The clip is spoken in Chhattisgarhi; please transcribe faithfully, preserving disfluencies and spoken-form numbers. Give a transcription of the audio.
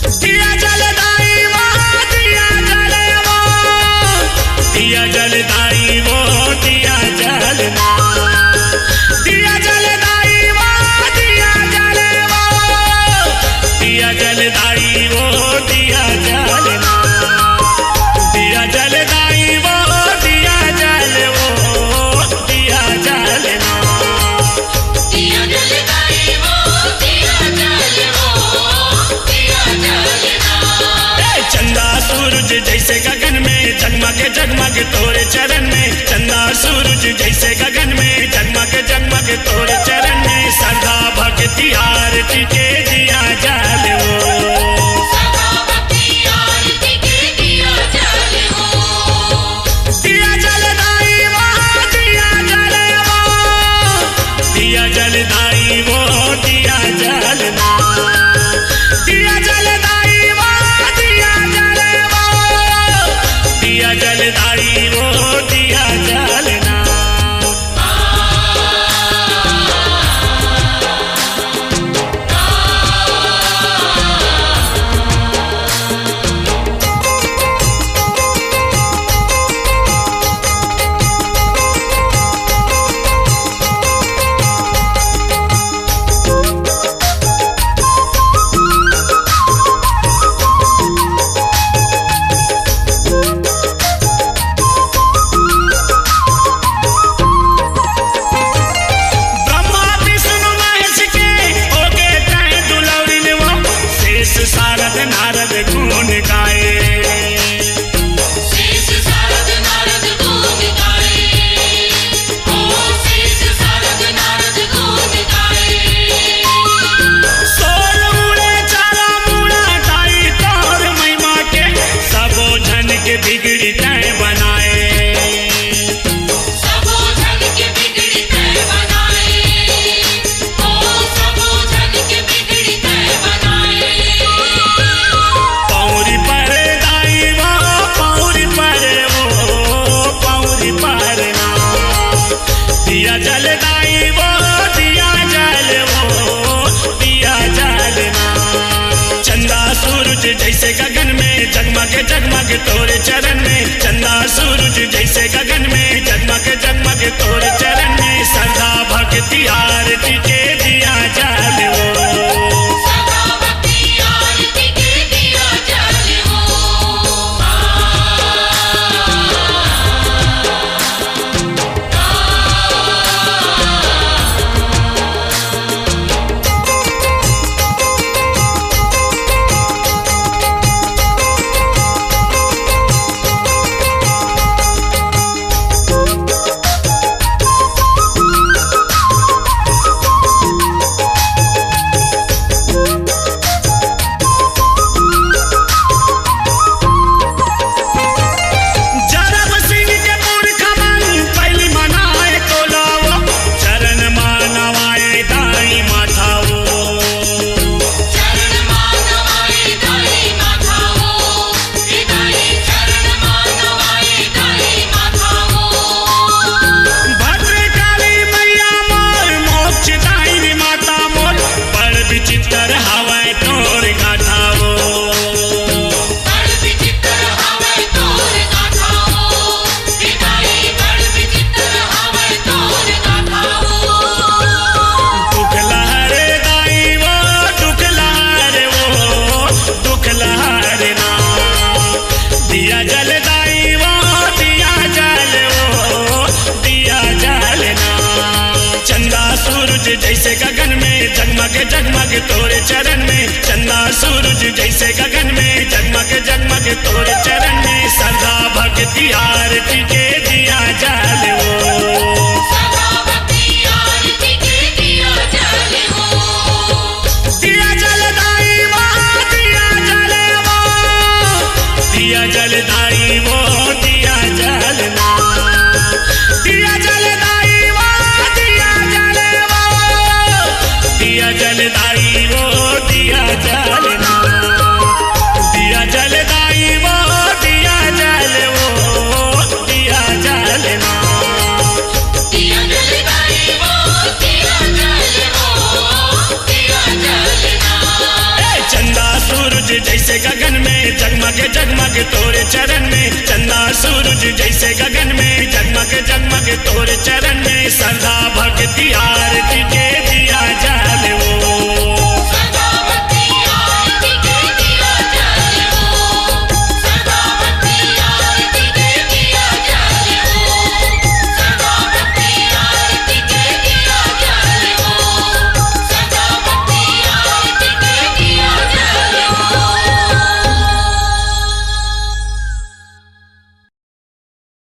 दिया जलदाई वो, दिया जलदाई वो, दिया जलदाई वो, दिया जलना। दिया जलदाई वो, दिया जलवा। दिया जलदाई वो, दिया जलना। दिया जलदाई वो, दिया जलवो, दिया जलना। दिया जलदाई वो, दिया जलवो, दिया जलना। ए, चंदा सूरज जैसे गगन में, जगमग जगमग तोरे चरण में। चंदा सूरज जैसे गगन में, जगमग जगमग तोरे चरण में। श्रद्धा भक्ति आरती के दिया जलवो। श्रद्धा भक्ति आरती के दिया जलवो। दिया जलदाई वो, दिया जलवो। दिया जलदाई वो, दिया जलना। दिया जलदाई वो, दिया जलवो। दिया जलदाई वो, दिया जलना। ब्रह्मा विष्णु महेश के होके तैं दुलौरिन वो, शेष सारद नारद गुण गाए। शेष सारद नारद गुण गाए। ओ शेष सारद नारद गुण गाए। शोर उड़े चारों मुड़ा ताई तोर महिमा के, सबो झन के बिगड़ी तैं बनाए। सबो झन के बिगड़ी तैं बनाए। ओ सबो झन के बिगड़ी तैं बनाए। पौरी पर दाई वो, पौरी पर वो, पौरी पर ना। दिया जलदाई वो, दिया जलवो, दिया जलना। चंदा सूरज जैसे गगन में, जगमग जगमग तोरे चरण में। चंदा सूरज जैसे गगन में, जगमग जगमग तोरे चरण में। श्रद्धा भक्ति आरती के दिया जलवो। श्रद्धा भक्ति आरती के दिया जलवो। जरब सिंह के पुरखा मन पहिली मनाए तोला वो, चरण मा नवाए दाई माथा वो। चरण मा नवाए दाई माथा वो, ए दाई चरण मा नवाए दाई माथा वो। भद्रकाली मैया मोर, मोक्ष दायिनी माता मोर, बड़ विचित्र हवय तोर गाथा वो। बड़ विचित्र हवय तोर गाथा वो, ए दाई बड़ विचित्र हवय तोर गाथा वो। दुख लहरे दाई वो, दुख लहरे वो, दुख लहरे ना। दिया जलदाई वो, दिया जलवो, दिया जलना। चंदा सूरज जैसे गगन में, जगमग जगमग तोरे चरण में। चंदा सूरज जैसे गगन में, जगमग जगमग तोरे चरण में। श्रद्धा भक्ति आरती के दिया जलवो। श्रद्धा भक्ति आरती के दिया जलवो। दिया जलदाई वो, दिया जलवो। दिया जलदाई वो, दिया जलना। दिया जलदाई वो, दिया जलवो। दिया जलदाई वो, दिया जलना। जैसे गगन में जगमग जगमग तोरे चरण में, चंदा सूरज जैसे गगन में जगमग जगमग तोरे चरण में। श्रद्धा भक्ति आरती के